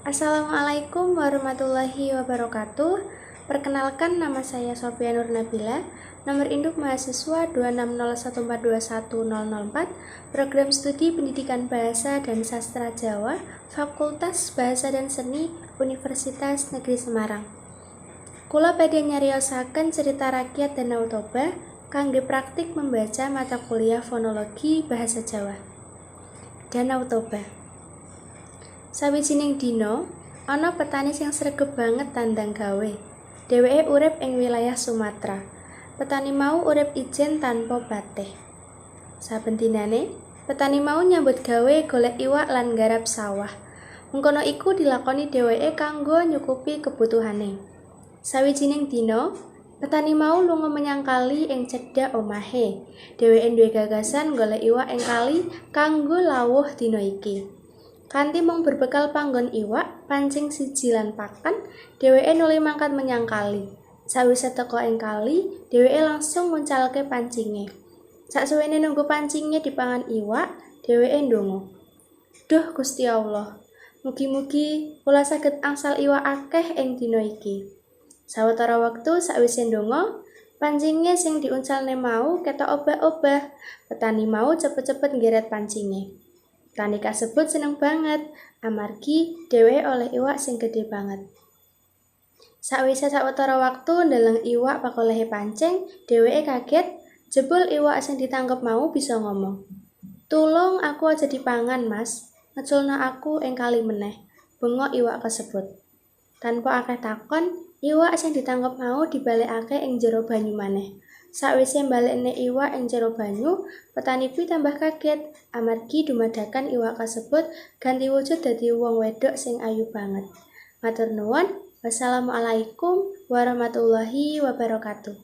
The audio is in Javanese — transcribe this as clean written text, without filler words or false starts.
Assalamualaikum warahmatullahi wabarakatuh. Perkenalkan, nama saya Sofia Nurnabila, nomor induk mahasiswa 26014211004, Program Studi Pendidikan Bahasa dan Sastra Jawa, Fakultas Bahasa dan Seni, Universitas Negeri Semarang. Kula badhe nyariosaken cerita rakyat Danau Toba kangge praktik membaca mata kuliah Fonologi Bahasa Jawa. Danau Toba. Sawijining dina, ana petani sing sregep banget tandang gawe. Dheweke urip ing wilayah Sumatra. Petani mau urip ijen tanpa batih. Saben dinane, petani mau nyambut gawe golek iwak lan nggarap sawah. Mengkono iku dilakoni dheweke kanggo nyukupi kebutuhane. Sawijining dina, petani mau lunga menyang kali ing cedhak omahe. Dheweke duwe gagasan golek iwak ing kali kanggo lawuh dina iki. Kanthi mung berbekal panggon iwak, pancing siji lan pakan, dheweke nuli mangkat menyang kali. Sawise teka ing kali, dheweke langsung nguncalke pancinge. Saksuwene nunggu pancinge dipangan iwak, dheweke ndonga. "Duh Gusti Allah, mugi-mugi kula saged angsal iwak akeh ing dina iki." Sawetara wektu sawise ndonga, pancinge sing diuncalne mau ketok obah-obah. Petani mau cepet-cepet nggeret pancinge. Petani kasebut seneng banget amargi dheweke oleh iwak sing gedhe banget. Sawise sawetara wektu ndeleng iwak pakolehe pancing, dheweke kaget jebul iwak sing ditangkep mau bisa ngomong. "Tulung aku aja dipangan, Mas. Ngeculno aku ing kali meneh," bengok iwak kasebut. Tanpa akeh takon, iwak sing ditangkep mau dibalekake ing jero banyu maneh. Sawise mbalekne iwak ing jero banyu, petani kuwi tambah kaget amargi dumadakan iwak kasebut ganti wujud dadi wong wedok sing ayu banget. Matur nuwun. Wassalamualaikum warahmatullahi wabarakatuh.